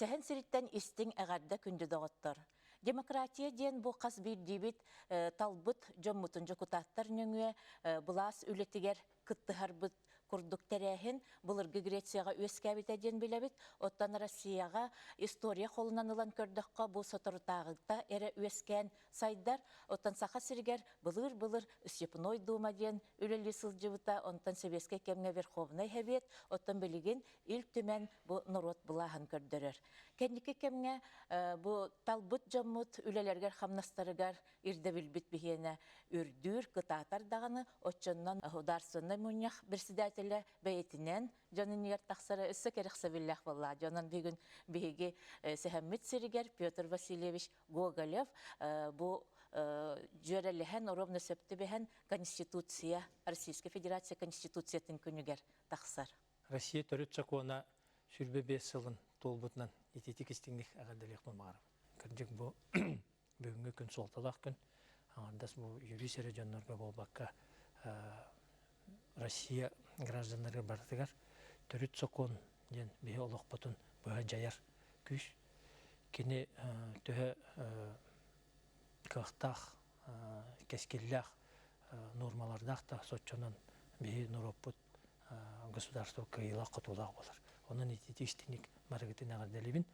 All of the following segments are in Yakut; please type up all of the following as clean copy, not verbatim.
Сэһэн сириттэн истиҥ эҕэрдэ күндү доҕоттор! Демократия диэн бу хас биирдиибит талбыт дьоммутун дьокутааттар нөҥүө былаас үлэтигэр кыттыһарбыт курдук тэрээһин былыргы Грецияҕа үөскээбитэ диэн билэбит. Оттон Россияҕа история холунан ылан көрдөххө, бу соторутааҕыта эрэ үөскээн сайдар. Оттон Саха сиригэр былыр-былыр Степной Дума диэн үлэлии сылдьыбыта, онтон сэбиэскэй кэмҥэ Верховнай Сэбиэт, оттон билигин Ил Түмэн бу норуот былааһын көрдөрөр. Кэнники кэмҥэ бу талбыт дьоммут үлэлэригэр-хамнастарыгар ирдэбилбит биһиэнэ үрдүүр, кытаатар даҕаны, оччоннон Государственнай мунньах председателэ бэйэтинэн дьон иннигэр тахсара өссө кэрэхсэбиллээх буолла. Дьонон бүгүн биһиги сэһэммит сиригэр Петр Васильевич Гоголев бу дьүөрэлэһэн, ровно сөп түбэһэн Конституция, Российская Федерация Конституциятын күнүгэр тахсар. Россия төрүт сокуона 25 сылын туолбутунан ититик истиҥник эҕэрдэлиэхпин баҕарабын. Кырдьык бу бүгүҥҥү күн суолталаах күн. Аҥардас бу юрист эрэ дьоннорго буолбакка Россия гражданнарыгар барытыгар төрүт сокуон диэн биһи олохпутун быһа дьайар күүс. Кини төһө кыахтаах, кэскиллээх нуормалардаах да соччонон биһи норуоппут государство кыайыылаах-хотуулаах буолар. Онон итити истиҥник барыгытын эҕэрдэлиибин.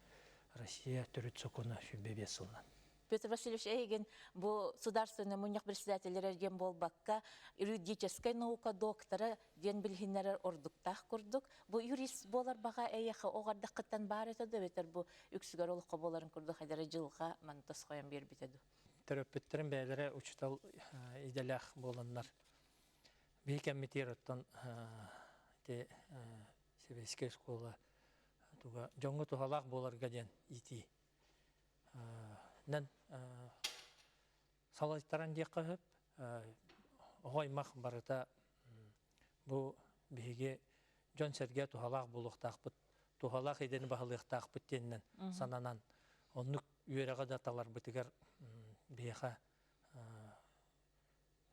Россия төрүт сокуона 25 сылынан. Петр Васильевич эйигин бу Судаарственный мунньах председателлэрэ диэн буолбакка, юридическай наука доктора диэн билиһиннэрэр ордуктаах курдук. Бу юрист буолар баҕа эйиэхэ оҕардаххыттан баар этэ да эбэтэр бу үксүгэр олоххо буоларын курдук хайдара дьылҕа маны тосхойон биэрбитэ дуу? Төрөппүттэрим бэйэлэрэ учуутал идэлээх буоланнар биһи кэммитигэр оттон ити сэбиэскэй оскуола туга дьоҥҥо туһалаах буоларга диэн иитии нэн салайтаран диэххэ сөп оҕо аймах барыта бу биһиги дьон-сэргэ туһалаах буолуохтаахпыт туһалаах идэни баһылыахтаахпыт диэнинэн сананан оннук үөрэҕи да таларбытыгар биһиэхэ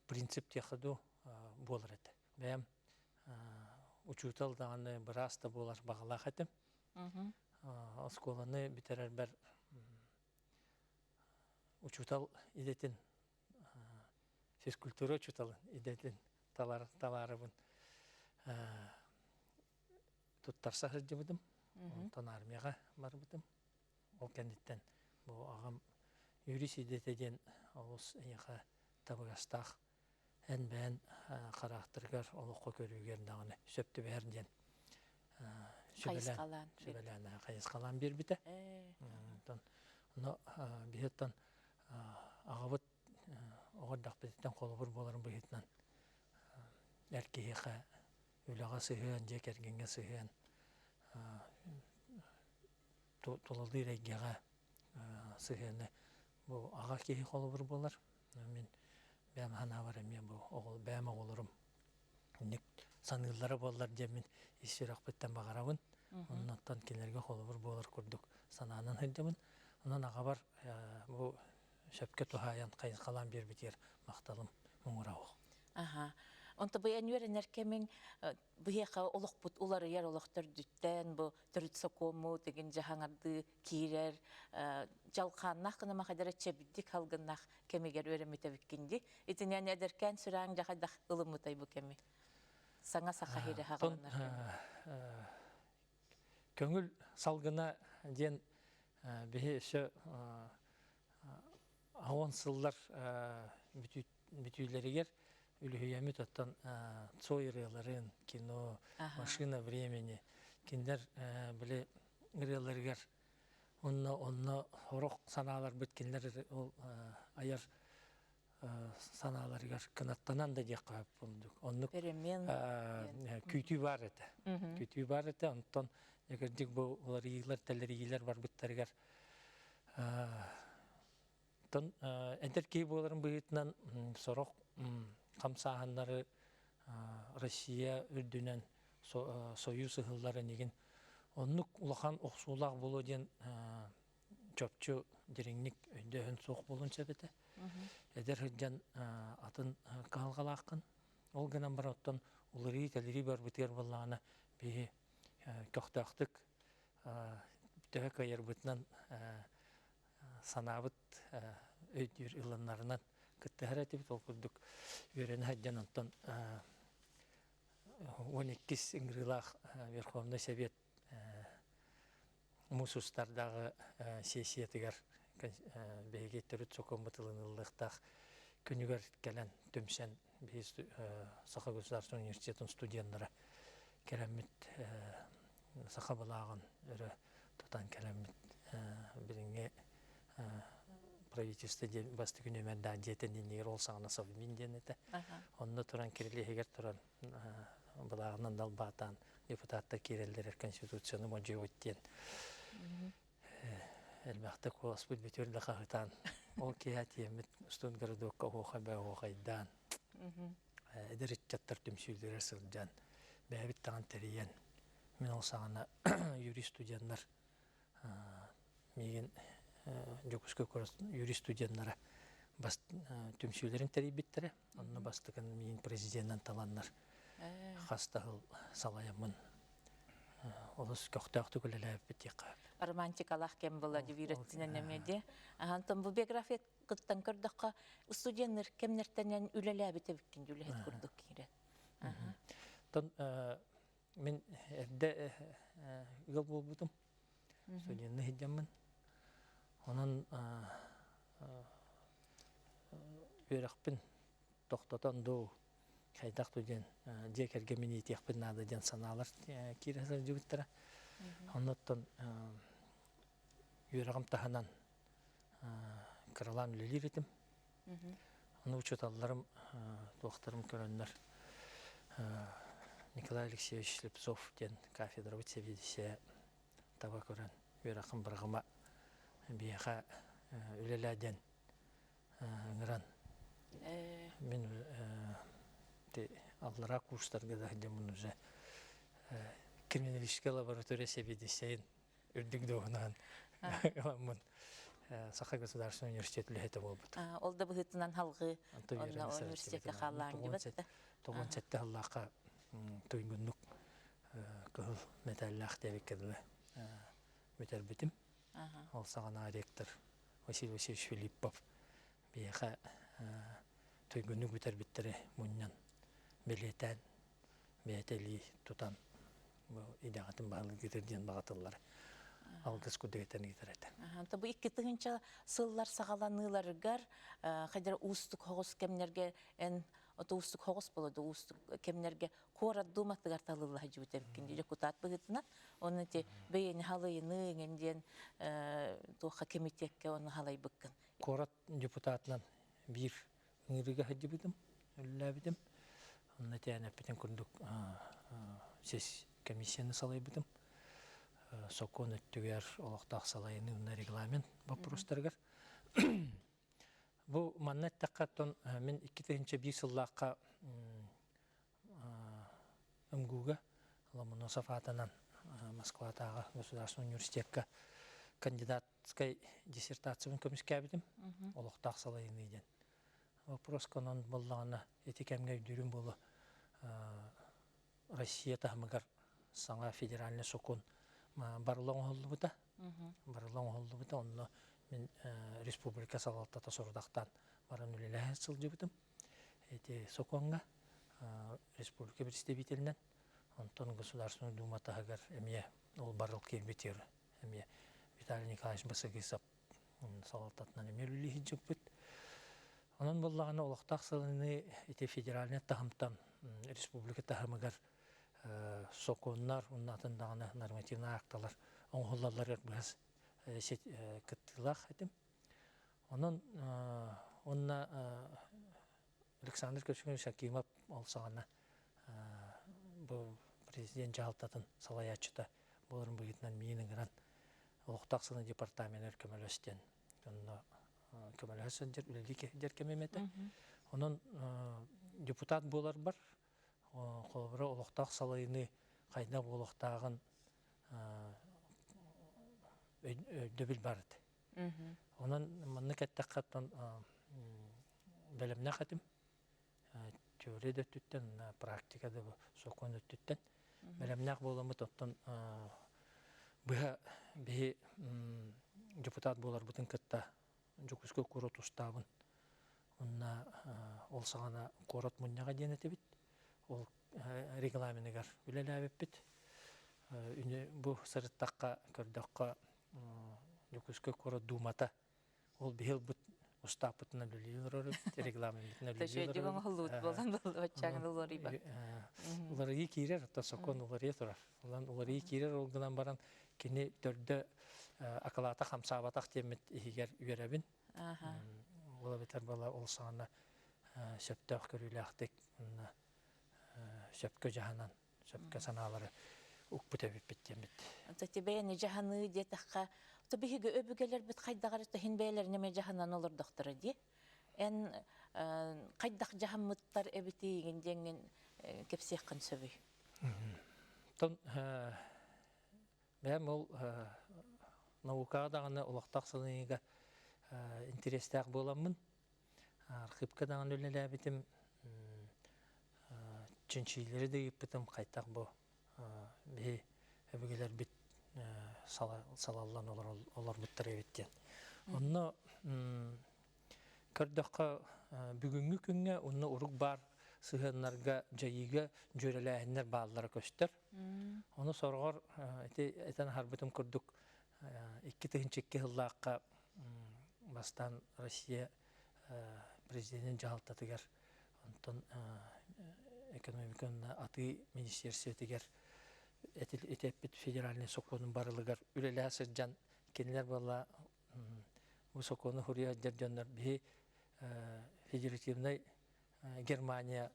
принцип диэххэ дуу буолар этэ. Бэйэм учуутал даҕаны быраас да буолар баҕалаах этим. Оскуоланы бүтэрэрбэр учуутал идэтин физкультура учууталын идэтин талар талаарыбын туттарса сылдьыбытым. Онтон армияҕа барбытым. Ол кэнниттэн бу аҕам юрист идэтэ диэн олус эйиэхэ табыгастаах эн бэйэн хараахтаргар олоххо көрүүгэр даҕаны сөп түбэһэр диэн сүбэлээн сүбэлээн хайысхалаан биэрбитэ. Онтон ону биһиттэн аҕабыт оҕо эрдэхпититтэн холобур буоларын быһыытынан эр киһиэхэ үлэҕэ сыһыан, дьиэ кэргэҥҥэ сыһыан тулалыыр эйгэҕэ сыһыаны бу аҕа киһи холобур буолар. Мин бэйэм санаабар эмиэ бу оҕол бэйэм оҕолорум инник саныыллара буоллар диэммин ис сүрэхпиттэн баҕарабын. Оннуттан кинилэргэ холобур буолар курдук санаанан сылдьабын. Онон аҕабар бу сөпкө туһаайан хайысхалаан биэрбитигэр махталым муҥура суох. Аха. Онто бу эн үөрэнэр кэмиҥ биһиэхэ олохпут уларыйар олох төрдүттэн бу төрүт сокуоммут игин дьаһаҥардыы киирэр дьалхааннаах гына махадара чэбдик халгыннаах кэмигэр үөрэммитэбиккин дии итинэн эдэркээн сүрэҕиҥ дьахайдах ылыммытай бу кэми саҥа саха иһирэ хаҕаланар Көҥүл салгына диэн биһи өссө аҕон сыллар бүтүүлэригэр үлүһүйэммит оттон Цой ырыаларын, кино, машина времени кинилэр били ырыаларыгар онно онно сорох санааларбыт кинилэр ол айар санааларыгар кынаттанан да диэххэ сөп курдук. Оннук күүтүү баар этэ. Күүтүү баар этэ. Онтон кырдьык бу уларыйыылар, тэлэрийиилэр барбыттарыгар Оттон эдэр киһи буоларын быһыытынан сорох хамсааһыннары Россия үрдүнэн союз ыһылларын игин оннук улахан охсуулаах буолуо диэн чопчу дириҥник өйдөөһүн суох буолуон сөп этэ. Эдэр сылдьан атын кыһалҕалааххын. Ол гынан баран оттон уларыы-тэлэрии барбытыгар буоллаҕына биһи көхтөөхтүк. Төһө кыайарбытынан санаабыт өйдүүр ылыннарынан кыттыһар этибит. Ол курдук үөрэнэ сылдьан онтон 12-ис ыҥырыылаах Верховнай Совет муус устардааҕы сессиятыгар биһиги төрүт сокуоммут ылыныллыахтаах күнүгэр кэлэн түмсэн биһиги Саха государственнай университетын студеннара кэлэммит саха былааҕын өрө тутан кэлэммит билиҥҥи правительство диэн бастакы нүөмэрдээх дьиэтин иннигэр ол саҕана Совмин диэн этэ. Онно туран кирилиэһигэр туран былааҕынан далбаатаан депутаттар киирэллэрэр конституцияны модьуйбут диэн элбэхтик куоласпыт бүтүөр да хаһытаан ол киэһэ тиэммит студгородокка оһуохай бэ оһуохайдаан эдэр ыччаттар түмсүүлэрэ сылдьан бэйэбит даҕаны тэрийэн мин ол саҕана юрист студеннар миигин Дьокуускай куорат юрист студеннара түмсүүлэрин тэрийбиттэрэ. Онно бастакын миигин президенинэн таланнар хас да сыл салайаммын олус көхтөөхтүк үлэлээбиппит диэххэ. Романтикалаах кэм была дивирэттинэн эмиэ дии. Антон бу биография кыттан көрдөххө, студеннар кэмнэртэнэн үлэлээбит эбиккин үлэһит курдук киирэ. Тон мин эрдэ ыал буолбутум. Студенны сылдьаммын. Онон үөрэхпин тохтотон дуу, хайдах дуу диэн дьиэ кэргэммин иитиэхпин наада диэн санаалар киирэ сылдьыбыттара. Оннуттан үөрэҕим таһынан кыралаан үлэлиир этим. Ону учууталларым туохтарым көрөннөр Николай Алексеевич Слепцов диэн кафедрабыт сэбиэдиссэйэ таба көрөн үөрэххин быраҕыма биһиэхэ үлэлээ диэн ыҥыран мин аллараа курстарга да сылдьаммын уже криминалистическай лаборатория сэбиэдиссэйин үрдүк дуоһунаһын ыламмын Саха государственный университет үлэһитэ буолбут. Ол да быһыытынан халгыы онно университекка хааллаан дибат. 97 сыллаахха туйгуннук кыһыл мэтээллээх диэбиккэ дылы бүтэрбитим. Ол саҕана ректор Василий Васильевич Филиппов биһиэхэ туйгуннук бүтэрбиттэри мунньан бэлиэтээн бэйэтэ илии тутан бу идэҕитин баһылыгытыр диэн баҕатыллар алгыс курдук этэн ыытар этэ. Бу 2 тыһыынча сыллар саҕаланыыларыгар хайдара уустук хоҕус кэмнэргэ эн ото уустук хоҕус болоду уустук кэмнэргэ куорат дууматыгар талылла сылдьыбыт эбиккин дьокутаат быһыытынан онно ити бэйэни халыйыныы иҥин диэн туохха комитекка ону халайбыккын. Куорат депутатынан биир ыҥырыыга сылдьыбытым, үлэлээбитим. Онно тээн эппитин курдук сис комиссияны салайбытым. Сокуон өттүгэр олохтоох салайыныы уонна регламент боппуруостарыгар. Бу манна эттэххэ, оттон мин 2001 сыллаахха МГУга Ломоносов аатынан Москватааҕы государственный университекка кандидатскай диссертациябын көмүскээбитим. Олохтоох салайыныы диэн. Вопрос онон буоллаҕына ити кэмҥэ өйдүүрүм буолуо Россия таһымыгар саҥа федеральный сокуон барыла оҥоһуллубута. Барыла оҥоһуллубута. Онно мин республика салалтата сорудахтаан баран үлэлэһэ сылдьыбытым. Ити сокуоҥҥа республика представителинэн, онтон Государственная Дума таһыгар эмиэ ол барыл киирбитигэр эмиэ Виталий Николаевич Басыгысов салалтатынан эмиэ үлэлии сылдьыбыппыт. Онон буоллаҕына олохтоох сылыны ити федеральнай таһымтан республика таһымыгар сокуоннар уонна атын даҕаны нормативнай акталар оҥоһуллалларыгар быһас кыттыылаах этим. Онон уонна Александр Кочуганович Акимов ол саҕана бу президент дьаһалтатын салайааччыта буоларын быһыытынан миин ыҥыран олохтоох сыны департаменыгар көмөлөс диэн онно көмөлөһө сылдьар үлэлии сылдьар кэмим этэ. Онон депутат буоларбар холобура олохтоох салайыныы хайдах буолуохтааҕын өйдөбүл бар этэ. Онон маннык эттэххэ оттон бэлэмнээх этим. Теория да өттүттэн, практика да сокуон өттүттэн бэлэмнээх буоламмыт оттон. Быһа биһи депутат буоларбытын кытта Дьокуускай куорат устаабын уонна ол саҕана куорат мунньаҕа диэн этибит. Ол регламеныгар үлэлээбиппит. Бу сырыттахха, көрдөххө, Дьокуускай куорат дуумата ол биһи ылбыт устааппытынан үлэлии олорор эбит, регламеммытынан үлэлии олорор оҥоһуллубут буолан баччааҥын уларыйбат. Уларыйыы киирэр, оттон сокуон уларыйа турар. Улан уларыйыы киирэр ол гынан баран кини төрдө акылаата хамсаабатах диэммит иһигэр үөрэбин. Ол эбэтэр бала ол саҕана сөптөөх көрүүлээхтик сөпкө дьаһанан, сөпкө санаалары укпут эбиппит диэммит. Ити бэйэни дьаһаныы диэтэххэ, биһиги өбүгэлэрбит хайдах эрэ иһин бэйэлэрин эмиэ дьаһанан олордохторо дии. Эн хайдах дьаһаммыттар эбитиигин диэҥҥин кэпсиэххин сөбүй? Тон бэйэм ол наукаҕа даҕаны олохтоох салайыыга интэриэстээх буоламмын, архыыпка даҕаны үлэлээбитим, чинчиилэри да ыыппытым, хайдах бу биһи өбүгэлэрбит салаллан олорбуттар эбит диэн. Онно көрдөххө, бүгүҥҥү күҥҥэ онно урук баар сыһыаннарга, дьайыыга дьүөрэлээһиннэр бааллара көстөр. Ону сороҕор ити этэн аһарбытым курдук 2002 сыллаахха бастаан Россия президенин дьаһалтатыгар, онтон экономика уонна атыы министиэрсибэтигэр ити эппит федеральнай сокуонун барылыгар үлэлэһэ сылдьан кинилэр буолла бу сокуону суруйа сылдьар дьоннор биһи федеративнай Германия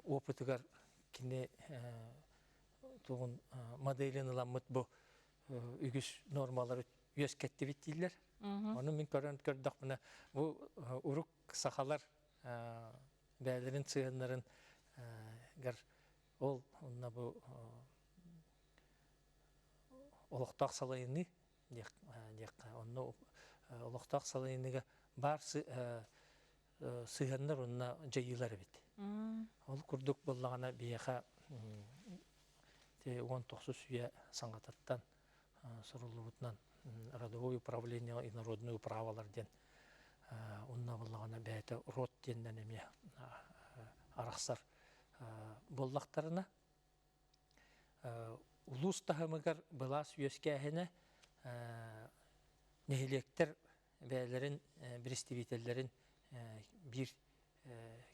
опытыгар кини тугун моделин ыламмыт бу үгүс нормалары үөскэттибит дииллэр. Ону мин көрөн көрдөхпүнэ бу урук сахалар бэйэлэрин сыһыаннарын гар ол онно бу олохтоох салайыныы диэххэ онно олохтоох салайыныыга баар сыһыаннар уонна дьайыылар эбит. Ол курдук буоллаҕына биһиэхэ 19 үйэ саҥатыттан суруллубутунан родовой управление и народные управалар диэн онно буоллаҕына бэйэтэ род диэннэн эмиэ арахсар буоллахтарына улуус таһымыгар былаас үөскээһинэ нэһилиэктэр бэйэлэрин биристибиитэллэрин биир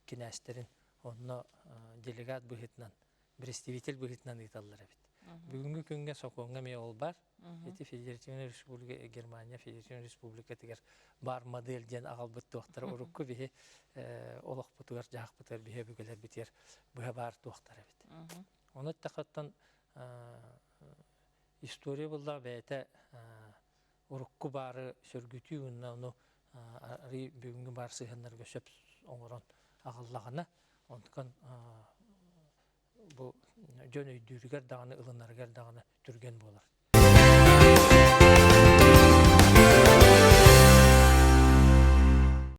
кинээстэрин онно делегат быһыытынан, представитель быһыытынан ыыталлар эбит. Бүгүҥҥү күҥҥэ сокуоҥҥа эмиэ ол бар. Ити Федеративная Республика Германия Федеративная Республикатыгар бар модель диэн аҕалбыт туохтара урукку биһи олохпутугар, дьаһахпытыгар биһи өбүгэлэрбитигэр быһа баар туохтар эбит. Ону эттэххэ история буллаҕа бэйэтэ урукку баары сөргүтүү уонна ону арый бүгүҥҥү баар сыһыаннарга сөп оҥорон аҕаллаҕына, онтукан бу дьон өйдүүрүгэр даҕаны, ылынарыгар даҕаны түргэн буолар.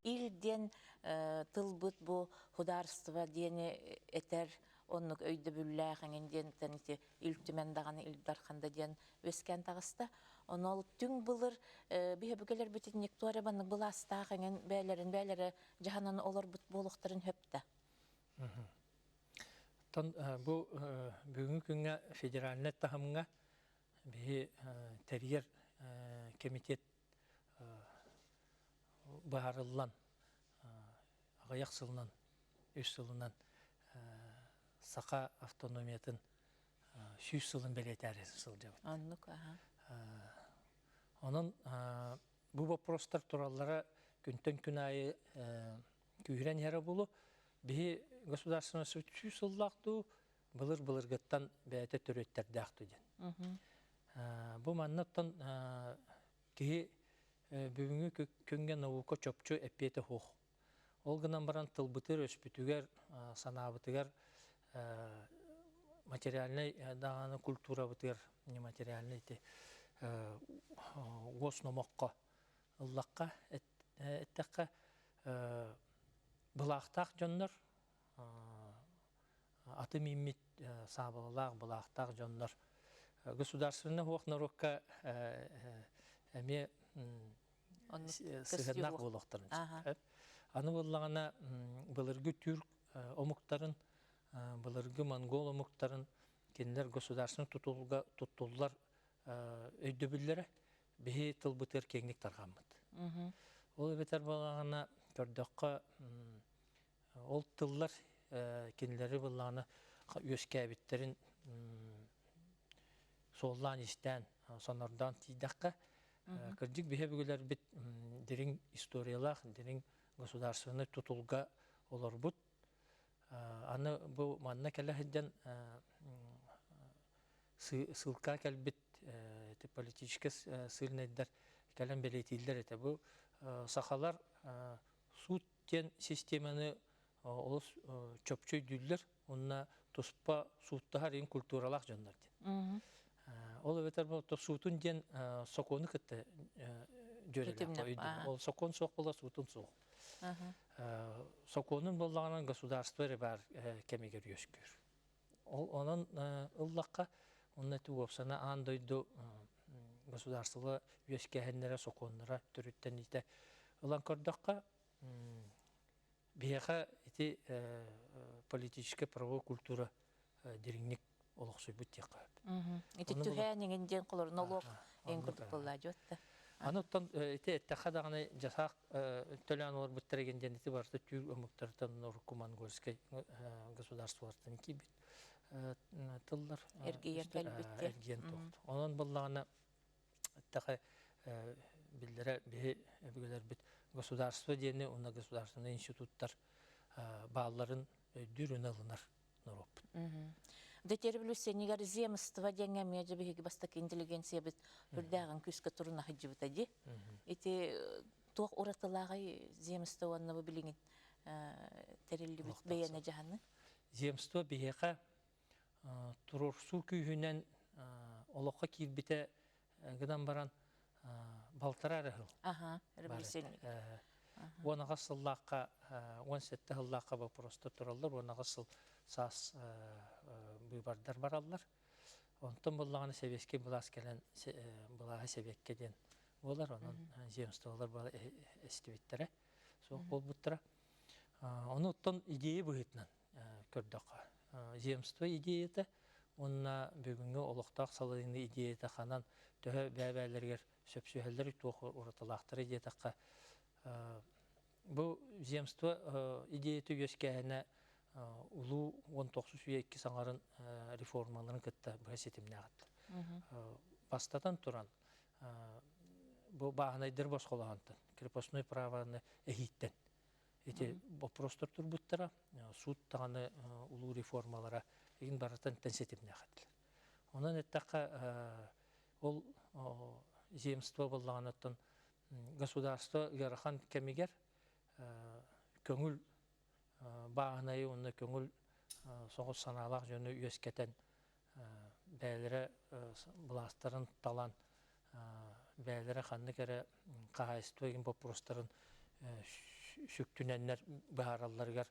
Ил диэн тылбыт бу худаарство диэни этэр оннук өйдөбүллээх эҥин диэнтэн ити Ил Түмэн даҕаны Ил Дархан да диэн үөскээн таҕыста. Ону ол түҥ былыр биһэбүгэлэрбитин никто эрэ маннык былаастаах эҥин бэйэлэрин бэйэлэрэ дьаһанан олорбут буолуохтарын сөп да. Оттон бу бүгүҥҥү күҥҥэ федеральнай таһымҥа биһи тэрийэр комитет быһаарыллан аҕыйах сылынан, үс сылынан саха автономиятын 100 сылын бэлиэтээри сылдьабыт. Оннук, аха. Онон бу вопростар тураллара күнтэн күн аайы күүһүрэн иһэрэ буолуо. Биһи государственность 100 сыллаах дуу, былыр-былыргыттан бэйэтэ төрүөттэрдээх дуу диэн. Бу маннаттан киһи бүгүҥҥү күҥҥэ наука чопчу эппиэтэ суох. Ол гынан баран тылбытыгар, өспүтүгэр, санаабытыгар материальнай даҕаны культурабытыгар нематериальнай ити уос номоххо ыллахха эттэххэ былаахтаах дьоннор аты мииммит саабылалаах былаахтаах дьоннор. Государственный хуох норуокка эмиэ сыһыаннаах буолуохтарын сөп. Аны буоллаҕына былыргы түүр омуктарын, былыргы монгол омуктарын кинилэр государственный тутулга туттуллар өйдөбүллэрэ биһи тылбытыгар киэҥник тарҕаммыт. Ол эбэтэр буоллаҕына көрдөххө ол тыллар кинилэри буоллаҕына үөскээбиттэрин суоллаан-истээн, сонордоон тиийдэххэ, кырдьык биһи өбүгэлэрбит дириҥ историялаах, дириҥ государственнай тутулга олорбут. Аны бу манна кэлэ сылдьан ссылка кэлбит политическай сыльнайдар кэлэн бэлиэтииллэр этэ. Бу сахалар суут диэн системаны олус чопчу өйдүүллэр уонна туспа сууттаһар иһин культуралаах дьоннор диэн. Ол эбэтэр бу суутун диэн сокуону кытта дьүөрэлээх Ол сокуон суох буола суутун суох. Сокуонун буоллаҕынан государство эрэ баар кэмигэр үөскүүр. Ол онон ыллахха онно ити уопсана аан дойду государство үөскээһиннэрэ сокуоннара төрүттэниитэ ылан көрдөххө биһиэхэ ити политическай правовой культура дириҥник олохсуйбут диэххэ сөп. Ити түһээн иҥин диэн холор нолуок эн курдук буоллаа дьуотта. Аны оттон ити эттэххэ даҕаны дьасаах төлөөн олорбуттар эгин диэн ити барыта түүр омуктартан урукку монгольскай государстволартан киирбит тыллар эргийэн кэлбит эргийэн туохту. Онон буоллаҕына эттэхэ биллэрэ биһи өбүгэлэрбит государство диэни уонна государственнай институттар баалларын өйдүүр уонна ылынар норуоппут. Дэтэ революциянигар земство диэҥҥэ эмиэ дьэ биһиги бастакы интеллигенциябыт үрдээҕин күүскэ туруна сылдьыбыта дии. Ити туох уратылааҕый земство уонна бу билигин тэриллибит бэйэни дьаһаны? Земство биһиэхэ туруорсуу күүһүнэн олоххо киирбитэ гынан баран балтараа эрэ сыл. Аха, революционник. 18 сыллаахха, 17 сыллаахха вопростар тураллар, 18 сыл саас быыбардар бараллар. Онтон буллаҕына сэбиэскэй былаас кэлэн былааһы сэбиэккэ диэн буолар, онон земстволар эстибиттэрэ, суох буолбуттара. Ону оттон идея быһыытынан көрдөххө, земство идеята уонна бүгүҥҥү олохтоох салайыныы идеята ханан төһө бэйэ-бэйэлэригэр сөпсүһэллэр туох уратылаахтара диэтэххэ, бу земство идеята үөскээһинэ улуу 19 үйэ иккис аҥарын реформаларын кытта быһа ситимнээх этэ. Бастатан туран, бу бааһынайдар босхолоһонтон, крепостной праваны эһииттэн ити боппуруостар турбуттара, суут даҕаны улуу реформалара игин барытын ситимнээх этилэр. Онон эттэххэ, ол земство буоллаҕына государство ыарахан кэмигэр көҥүл бааһынайы уонна көҥүл соҕус санаалаах дьону үөскэтэн бэйэлэрэ былаастарын талан бэйэлэрэ ханнык эрэ хаһаайыстыба игин боппуруостарын сүктүнэннэр быһааралларыгар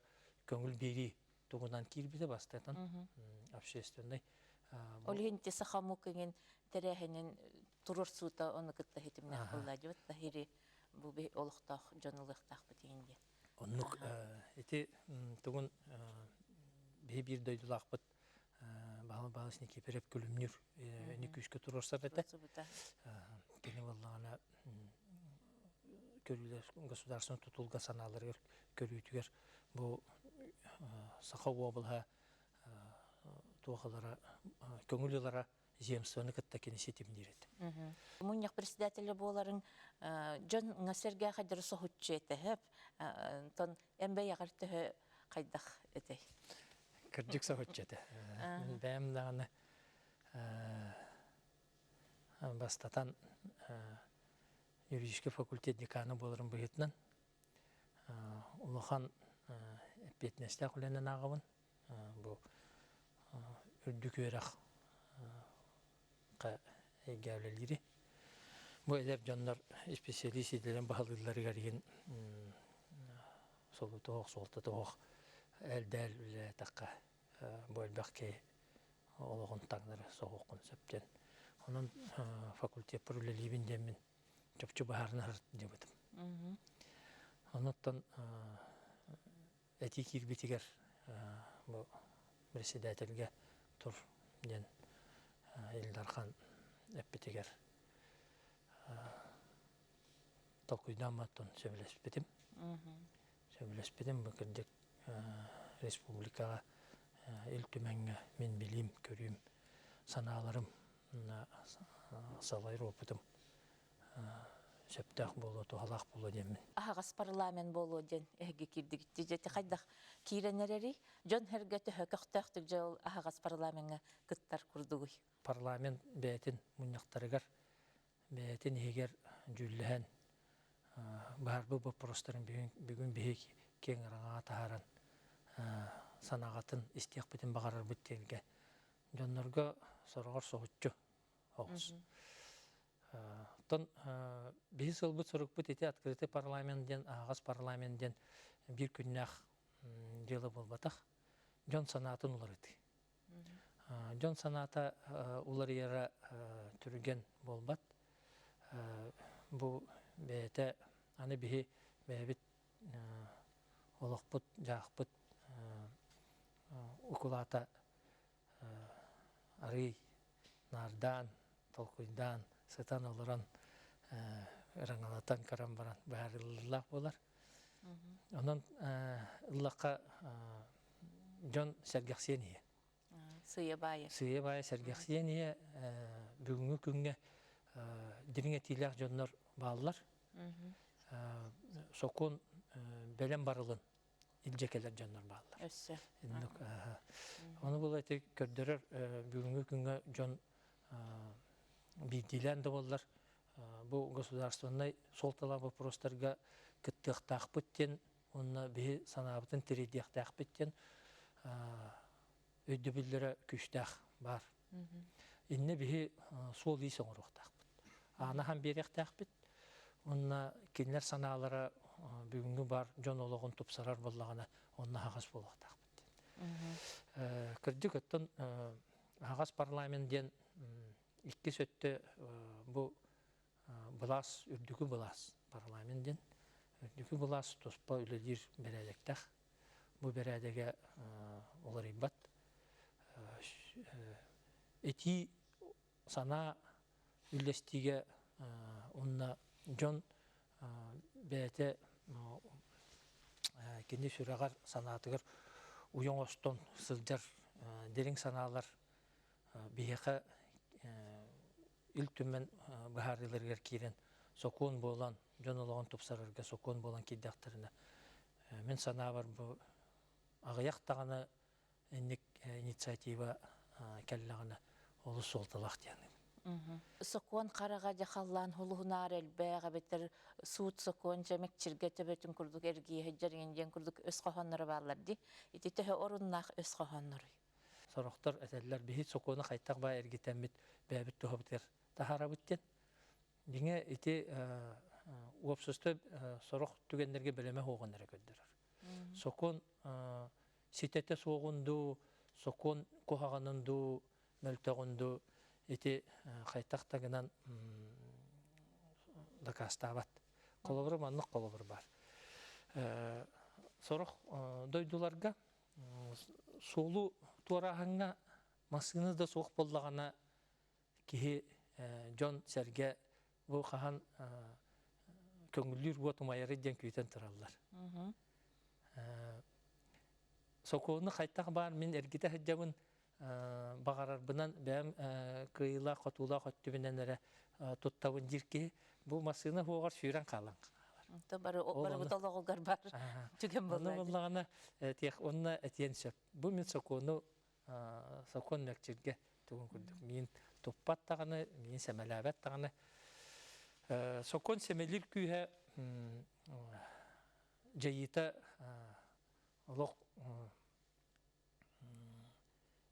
көҥүл биэрии тугунан киирбитэ бастатан общественный Ол иһин ити саха омук иҥин тэрээһинин туруорсуута ону кытта ситимнээх буолла дьыбыт таһири бу олохтоох дьон ылыахтаахпыт иһин диэн. Оннук ити тугун биһи биир дойдулаахпыт Баһыл Баһылыс Никифоров Күлүмнүүр ини күүскэ туруорсар этэ. Кини буоллаҕына көрүүлэр государственный тутулга санааларыгар көрүүтүгэр бу саха уобалаһа туох ылара көҥүл ылара земствоны кытта кини ситимниир этэ. Мунньах председателэ буоларыҥ дьон сэргэ хайдары соһуччу этэ хөп. Онтон эн бэйэҕэр төһө хайдах этэй? Кырдьык соһуччу этэ. Мин бэйэм даҕаны бастатан юридический факультет декана буоларым быһыытынан улахан эппиэтинэстээх үлэнэн ааҕабын. Бу үрдүк үөрэх эйгэ үлэлиири. Бу эдэр дьоннор исписэлиис идэлэрин баһылыылларыгар иһин солотоох, суолтатоох элдээл үлэлээтэххэ бу элбэх киһи олоҕун таҥнары соҕуоххун сөп диэн. Онон факультеппар үлэлиибин диэммин чопчу быһаарына сылдьыбытым. Онуттан этии киирбитигэр бу председательгэ тур диэн Ил Дархан эппитигэр толкуйдаамматтан сөбүлэспитим. Сөбүлэспитим бу кырдьык республикаҕа Ил Түмэҥҥэ мин билиим, көрүүм, санааларым салайар опытым сөптөөх буолуо, туһалаах буолуо диэммин. Аһаҕас парламент буолуо диэн эһиги киирдигит дьэ хайдах киирэн эрэрий? Дьон сэргэ төһө көхтөөхтүк дьэ ол аһаҕас парламеҥҥа кыттар курдугуй? Парламент бэйэтин мунньахтарыгар бэйэтин иһигэр дьүүллэһэн быһаарбыт боппуруостарын бүгүн биһиги киэҥ араҥаҕа таһааран санааҕытын истиэхпитин баҕарарбыт диэнгэ дьоннорго сороҕор соһуччу оҕус. Оттон биһи сылбыт сорукпут ити открытый парламент диэн аһаҕас парламент диэн биир күннээх дьыала буолбатах. Дьон санаатын уларытыы. Дьон санаата уларыйара түргэн буолбат. Бу бэйэтэ аны биһи бэйэбит олохпут, дьаахпыт укулаата арыый наардаан, толкуйдаан, сытан олорон ыраҥалатан көрөн баран быһаарыллыылаах буолар. Онон ыллахха дьон сэргэхсийэн иһиэ. Сыыйа-баайа. Сыыйа-баайа сэргэхсийэн иһиэ. Бүгүҥҥү күҥҥэ дириҥ этиилээх дьоннор бааллар. Сокуон бэлэм барылын илдьэ кэлэр дьоннор бааллар. Өссө. Ону була ити көрдөрөр бүгүҥҥү күҥҥэ дьон биирдиилээн да буоллар бу государственнай суолталаах боппуруостарга кыттыахтаахпыт диэн уонна биһи санаабытын тириэрдиэхтээхпит диэн өйдөбүллэрэ күүстээх баар. Иннэ биһи суол-иис оҥоруохтаахпыт. Аанаһан биэриэхтээхпит. Уонна кинилэр санаалара бүгүҥҥү баар дьон олоҕун тупсарар буоллаҕына, онно аһаҕас буолуохтаахпыт диэн. Кырдьык, оттон аһаҕас парламент диэн иккис өттө бу былаас, үрдүкү былаас парламент диэн. Үрдүкү былаас туспа үлэлиир бэрээдэктээх. Бу бэрээдэгэ уларыйбат. Этии санаа үллэстиигэ уонна дьон бэйэтэ кини сүрэҕэр санаатыгар уйа оҥостон сылдьар дириҥ санаалар биһиэхэ Ил Түмэн быһаарыыларыгар киирэн сокуон буолан дьон олоҕун тупсарарга сокуон буолан киирдэхтэринэ мин санаабар бу аҕыйах даҕаны инник инициатива кэллэҕинэ олус суолталаах диэн. Сокуон хараҕа дьэ халлаан хулуһунаар элбэх эбэтэр суут сокуон дьэ мэкчиргэ төбөтүн курдук эргийэ сылдьар диэн курдук өс хоһоонноро бааллар дии. Ити төһө оруннаах өс хоһоонноруй? Сорохтор этэллэр биһи сокуону хайтах баа эргитэммит бэйэбит туһабытыгар таһаарабыт диэн. Дьиҥэ ити уопсаство сорох түгэннэргэ бэлэмэ суоҕун эрэ көрдөрөр. Сокуон ситэтэ суоҕун дуу, сокуон куһаҕанын дуу, мөлтөҕүн дуу ити хайтах да гынан дакаастаабат. Холобура маннык холобур баар. Сорох дойдуларга суолу туорааһыҥҥа массыына да суох буоллаҕына киһи дьон-сэргэ бу хаһан көҥүллүүр уот умайары диэн күүтэн тураллар. Сокуону хайтах баар мин эргитэ сылдьабын баҕарарбынан бэйэм кыайыылаах-хотуулаах өттүбүнэн эрэ туттабын диир киһи бу массыына уоҕар сүүрэн хаалан хаалар. Бары барыбыт олоҕугар бар түгэн буолла. Буоллаҕына онно этиэн сөп. Бу мин сокуону сокуон мөкчүргэ тугун курдук миин туппат даҕаны, миин сэмэлээбэт даҕаны. Сокуон сэмэлиир күүһэ дьайыыта олох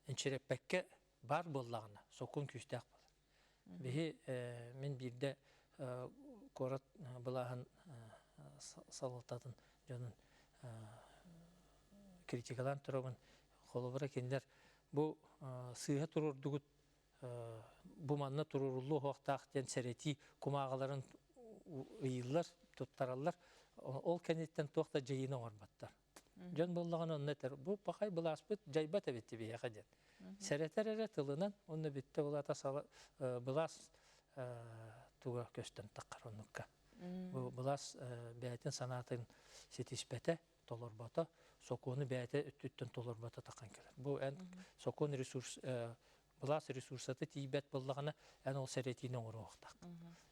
энчирэппэккэ баар буоллаҕына сокуон күүстээх буолар. Биһи мин биирдэ куорат былааһын салалтатын дьонун критикалаан турабын. Холобура кинилэр бу сыыһа туруордугут. Бу манна туруоруллуо суохтаах диэн сэрэтии кумааҕыларын ыйыыллар, туттараллар. Ол кэнниттэн туох да дьайыыны оҥорботтор. Дьон буоллаҕына онно этэр, бу пахай былааспыт дьайбат эбит биһиэхэ диэн. Сэрэтэр эрэ тылынан, онно бүттэ булата былаас туга көстөн таххар оннукка. Бу былаас бэйэтин санаатын ситиспэтэ, толорбото, сокуону бэйэтэ өттүттэн толорбото тахан кэлэр. Бу эн сокуон ресурс былаас ресурсата тиийбэт буоллаҕына, эн ол сэрэтиини оҥоруохтаах.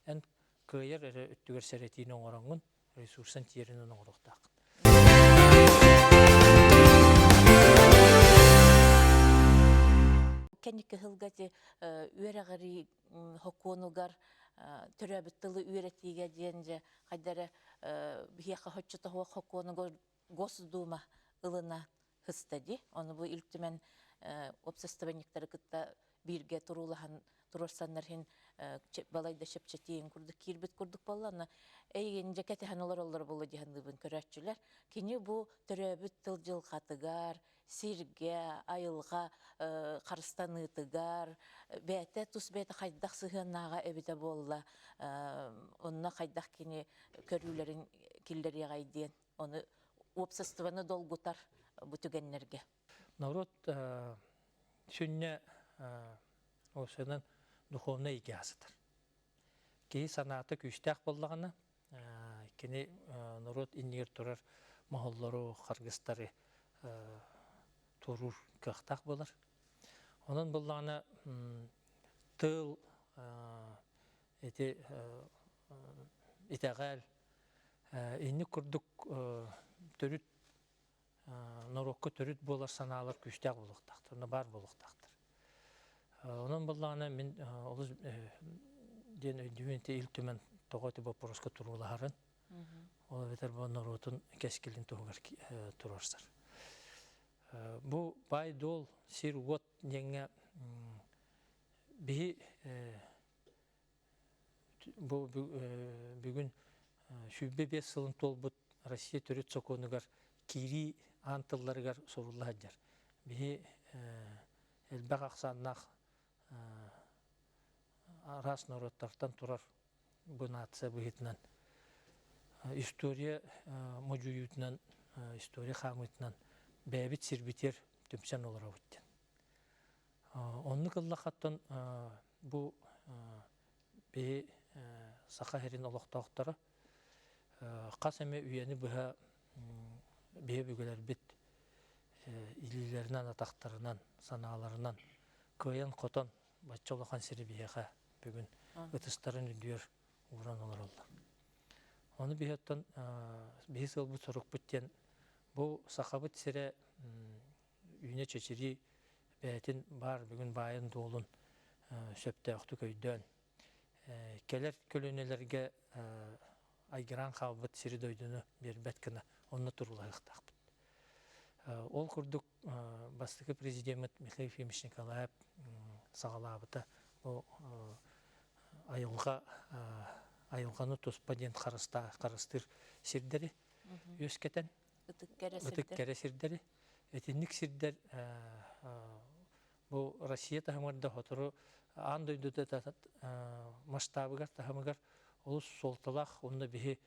Эн кыайар эрэ өттүгэр сэрэтиини оҥороҥҥун, ресурсан тиэринэн оҥоруохтааххын. Кэнники сылга ти үөрэҕирии хокуонугар төрөөбүт тылы үөрэтиигэ диэн дьэ хайда эрэ биһиэхэ хоччотоһуох хокуонугар Госдума ылына сыста дии. Ону бу Ил Түмэн общественниктары кытта бииргэ туруулаһан туруорсаннар иһин балайда чэпчэтиин курдук киирбит курдук буолла. Онно эйигин дьэ кэтэһэн олороллор буолуо дии саныыбын көрөөччүлэр. Кини бу төрөөбүт тыл дьылҕатыгар, сиргэ, айылҕа харыстаныытыгар, бэйэтэ тус бэйэтэ хайдах сыһыаннааҕа эбитэ буолла, онно хайдах кини көрүүлэрин киллэриэҕэй диэн ону уопсастыбаны долгутар бу түгэннэргэ. Норуот сүнньэ уопсайынан духовнай эйгэҕэ сытар. Киһи санаата күүстээх буоллаҕына, кини норуот иннигэр турар моһоллору, харгыстары туоруур кыахтаах буолар. Онон буоллаҕына тыл ити итэҕэл инник курдук төрүт норуокка төрүт буолар санаалар күүстээх буолуохтаахтар, онно баар буолуохтаахтар. Онон буоллаҕына мин олус диэн өйдүүбүн ити Ил Түмэн тоҕо ити боппуруоска туруулаһарын, ол эбэтэр бу норуотун кэскилин туһугар туруорсар. Бу баай-дуол, сир-уот диэҥҥэ биһи Бу бүгүн 25 сылын туолбут Россия төрүт сокуонугар киирии аан тылларыгар сурулла сылдьар. Биһи элбэх ахсааннаах араас норуоттартан турар бу нация быһыытынан история модьуйуутунан, история хаамыытынан бэйэбит сирбитигэр түмсэн олоробут диэн. Оннук ыллаххаттан бу биһи Саха сирин олохтоохторо хас эмэ үйэни быһа биһи өбүгэлэрбит илиилэринэн, атахтарынан, санааларынан кыайан-хотон бачча улахан сири биһиэхэ бүгүн ытыстарын үрдүгэр ууран олороллор. Ону биһи оттон биһи сыалбыт-сорукпут диэн бу Сахабыт сирэ үүнэ-чэчирии бэйэтин баар бүгүн баайын-дуолун сөптөөхтүк өйдөөн, кэлэр көлүөнэлэргэ айгыраан хаалбыт сири-дойдуну биэрбэт гына онно туруулаһыахтаахпыт. Ол курдук бастакы президеммит Михаил Ефимович Николаев саҕалаабыта бу айылҕа айылҕаны туспа диэн харыстыыр сирдэри үөскэтэн Ытык кэрэ ытык сирдэр. кэрэ сирдэри. Итинник сирдэр бу Россия таһымыгар да сотору аан дойдута масштабыгар таһымыгар олус суолталаах уонна биһи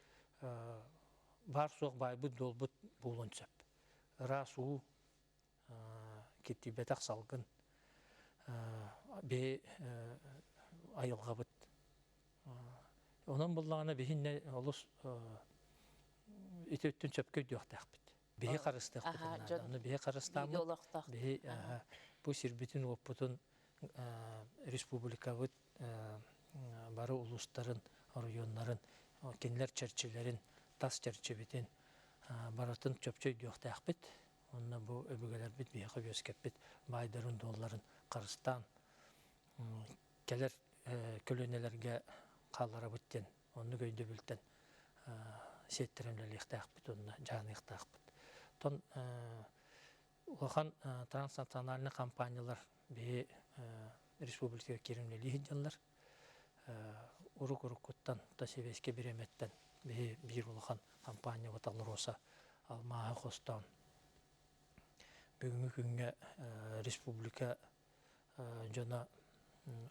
баар-суох баайбыт-дуолбут буолуон сөп. Ыраас уу, киртийбэтэх салгын, биһи айылҕабыт. Онон буллаҕына биһиннэ олус ити өттүн сөпкө өйдүөхтээхпит. Биһи харыстыахпытын наада. Ону биһи харыстааммыт, биһи бу сирбитин-уоппутун республикабыт бары улуустарын, оройуоннарын, кинилэр чэрчилэрин, тас чэрчибитин барытын чопчу өйдүөхтээхпит. Онно бу өбүгэлэрбит биһиэхэ үөскэппит баайдарын-дуолларын харыстаан кэлэр көлүөнэлэргэ хаалларабыт диэн оннук өйдөбүлтэн сиэттэрэн үлэлиэхтээхпит уонна дьаһаныахтаахпыт. Оттон улахан транснациональнай компаниялар биһи республикаҕа киирэн үлэлии сылдьаллар. Урук-уруккуттан та сэбиэскэй бириэмэттэн биһи биир улахан компаниябыт АЛРОСА алмааһы хостоон бүгүҥҥү күҥҥэ республика дьоно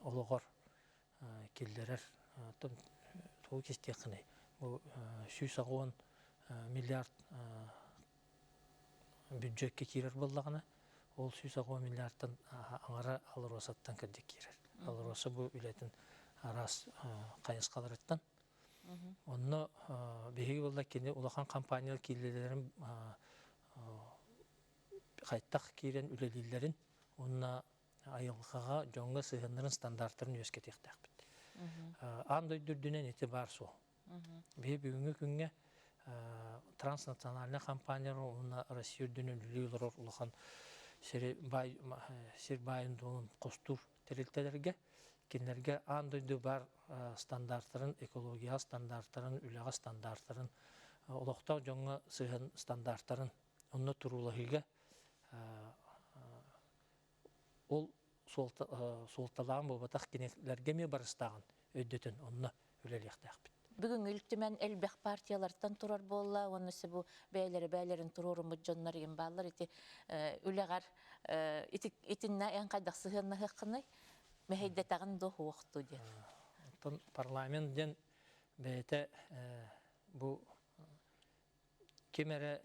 олоҕор киллэрэр. Оттон тугу кистиэххиний? Бу 180 миллиард бюджекка киирэр буоллаҕына, ол 180 миллиардтан аҥара АЛРОСАттан кырдьык киирэр. АЛРОСА бу үлэтин араас хайысхаларыттан. Онно биһиги буолла кини улахан компаниялар киирэллэрин хайтах киирэн үлэлииллэрин уонна айылҕаҕа дьоҥҥо сыһыаннарын стандартарын үөскэтиэхтээхпит. Аан дойду үрдүнэн ити баар суол. Биһи бүгүҥҥү күҥҥэ транснациональнай компаниялар уонна Россия үрдүнэн үлэлии олорор улахан сири баай, сир баайын дуолун хостуур тэрилтэлэргэ кинилэргэ аан дойду баар стандартарын, экологияҕа стандартарын, үлэҕэ стандартарын, олохтоох дьоҥҥо сыһыан стандартарын онно туруулаһыыга ол суолталааҕын буолбатах кинилэргэ эмиэ барыстааҕын өйдөтөн онно үлэлиэхтээхпит. Бүгүҥҥү Ил Түмэн элбэх партиялартан турар буолла уонна өссө бу бэйэлэрэ бэйэлэрин туруоруммут дьоннор игин бааллар ити үлэҕэр итиннэ эн хайдах сыһыаннаһыаххыный? Мэһэйдэтэҕин дуо суохту диэн. Оттон парламент диэн бэйэтэ бу ким эрэ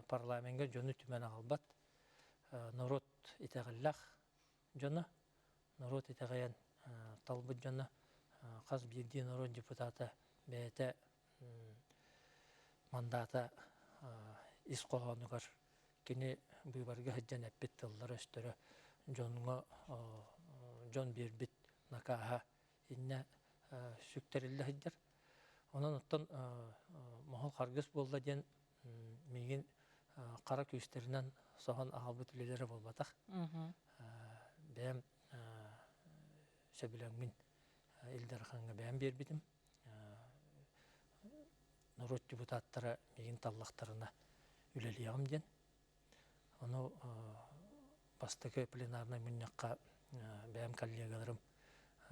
парламеҥҥа дьону түмэн аҕалбат норуот итэҕэллээх дьоно, норуот итэҕэйэн талбыт дьоно, хас биирдии норуот депутата бэйэтэ мандата ис хоһоонугар кини быыбарга сылдьан эппит тыллара-өстөрө дьоҥҥо дьон биэрбит накааһа иннэ сүктэриллэ сылдьар. Онон оттон моһол харгыс буолла диэн миигин хара күүстэринэн соһон аҕалбыт үлэлэрэ буолбатах. Бэйэм сөбүлэҥмин Ил Дархаҥҥа бэйэм биэрбитим. Норуот депутаттара миигин таллахтарына үлэлиэҕим диэн. Ону бастакы пленарнай мунньахха бэйэм коллегаларым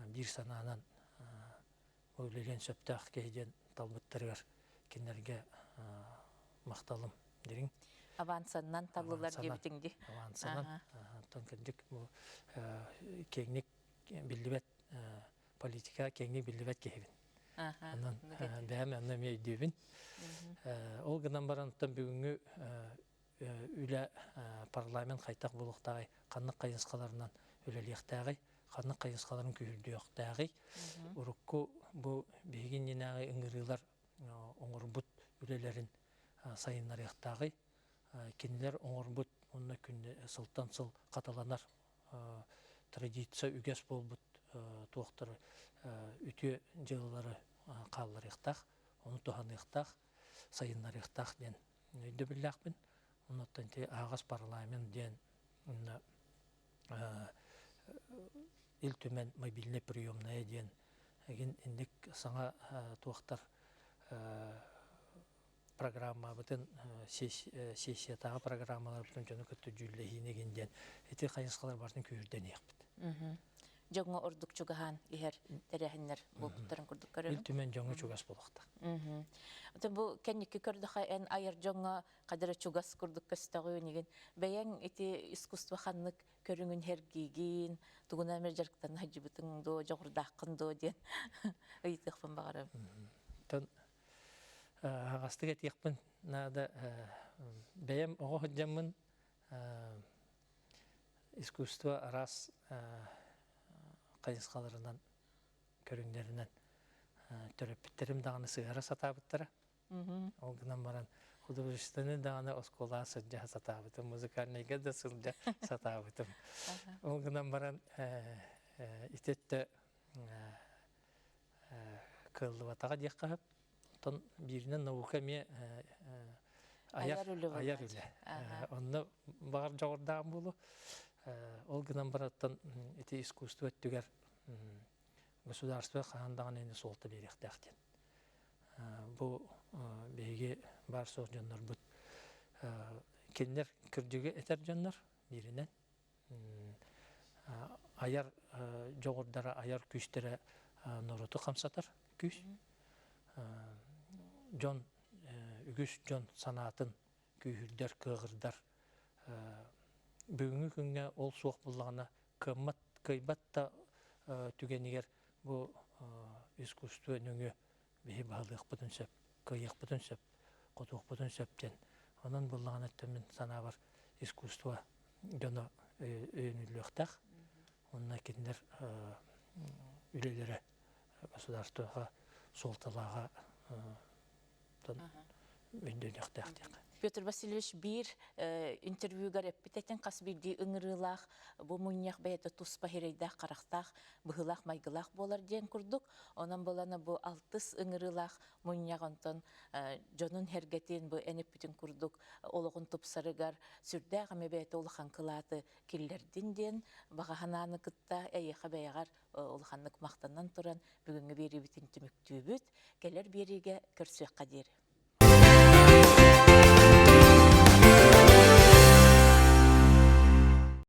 биир санаанан үлэлиэн сөптөөх киһи диэн талбыттарыгар кинилэргэ махталым дириҥ. Авансаннан таллылар диэбитиҥ дии. Авансанан. Оттон кырдьык бу киэҥник биллибэт политика киэҥник биллибэт киһибин. Онон бэйэм онно эмиэ өйдүүбүн. Ол гынан баран оттон бүгүҥҥү үлэ парламент хайдах буолуохтааҕый, ханнык хайысхаларынан үлэлиэхтээҕий, ханнык хайысхаларын күүһүрдүөхтээҕий, урукку бу биһиги иннинээҕи ыҥырыылар оҥорбут үлэлэрин сайыннарыахтааҕый, кинилэр оҥорбут уонна күн сылтан сыл хатыланар традиция үгэс буолбут туохтары үтүө дьыалалары хаалларыахтаах, ону туһаныахтаах, сайыннарыахтаах диэн өйдөбүллээхпин. Оннуттан ити аһаҕас парламент диэн Ил Түмэн мобильнай приемная диэн эгин инник саҥа туохтар программабытын сессиятааҕы программаларбытын дьону кытта дьүүллэһиини игин диэн ити хайысхалар барытын күүһүрдэниэхпит. Дьоҥҥо ордук чугаһаан иһэр тэрээһиннэр буолбуттарын курдук көрөбүн. Ил Түмэн дьоҥҥо чугас буолуохтаах. Бу кэнники көрдөхө эн айар дьоҥҥо хадара чугас курдук көстөҕүн игин бэйэҥ ити искусство ханнык көрүҥүн сэргиигин, тугунан эмэ дьарыктана сылдьыбытыҥ дуо, дьоҕурдааххын дуо диэн ыйытыахпын баҕарабын. Оттон аһаҕастык этиэхпин наада бэйэм оҕо сылдьаммын искусство араас хайысхаларынан көрүҥнэринэн төрөппүттэрим даҕаны сыһыара сатаабыттара. Ол гынан баран художественнай даҕаны оскуолаҕа сылдьа сатаабытым, музыкальнайга да сылдьа сатаабытым. Ол гынан баран ити өттө кыаллыбатаҕа диэххэ сөп. Оттон бииринэн наука эмиэ айар айар үлэ. Онно баҕар дьоҕурдаах буолуо. Ол гынан баран ити искусство өттүгэр государство хаһан даҕаны ини суолта биэриэхтээх диэн. Бу биһиги баар суох дьоннорбут кинилэр кырдьыгы этэр дьоннор бииринэн айар дьоҕурдара, айар күүстэрэ норуоту хамсатар күүс. Дьон үгүс дьон санаатын күүһүрдэр, кыаҕырдар. Бүгүҥҥү күҥҥэ ол суох буоллаҕына кыаммат, кыайбат да. түгэнигэр бу искусство нөҥүө биһи баһылыахпытын сөп, кыайыахпытын сөп, хотуохпутун сөп диэн. Онон буллаҕына мин санаабар искусство дьоно өйөнүллүөхтээх. Онно кинилэр үлэлэрэ государствоҕа суолталааҕа өйдөнүөхтээх диэххэ. Петр Васильевич биир интервьюгар эппит этин хас биирдии ыҥырыылаах бу мунньах бэйэтэ туспа сирэйдээх харахтаах быһыылаах майгылаах буолар диэн курдук. Онон булана бу алтыс ыҥырыылаах мунньах онтон дьонун сэргэтин бу эн эппитин курдук олоҕун тупсарыгар сүрдээх эмэ бэйэтэ улахан кылааты киллэрдин диэн баҕа санааны кытта эйиэхэ бэйэҕэр улаханнык махтанан туран бүгүҥҥү биэриибитин түмүктүүбүт. Кэлэр биэриигэ көрсүөххэ диэри.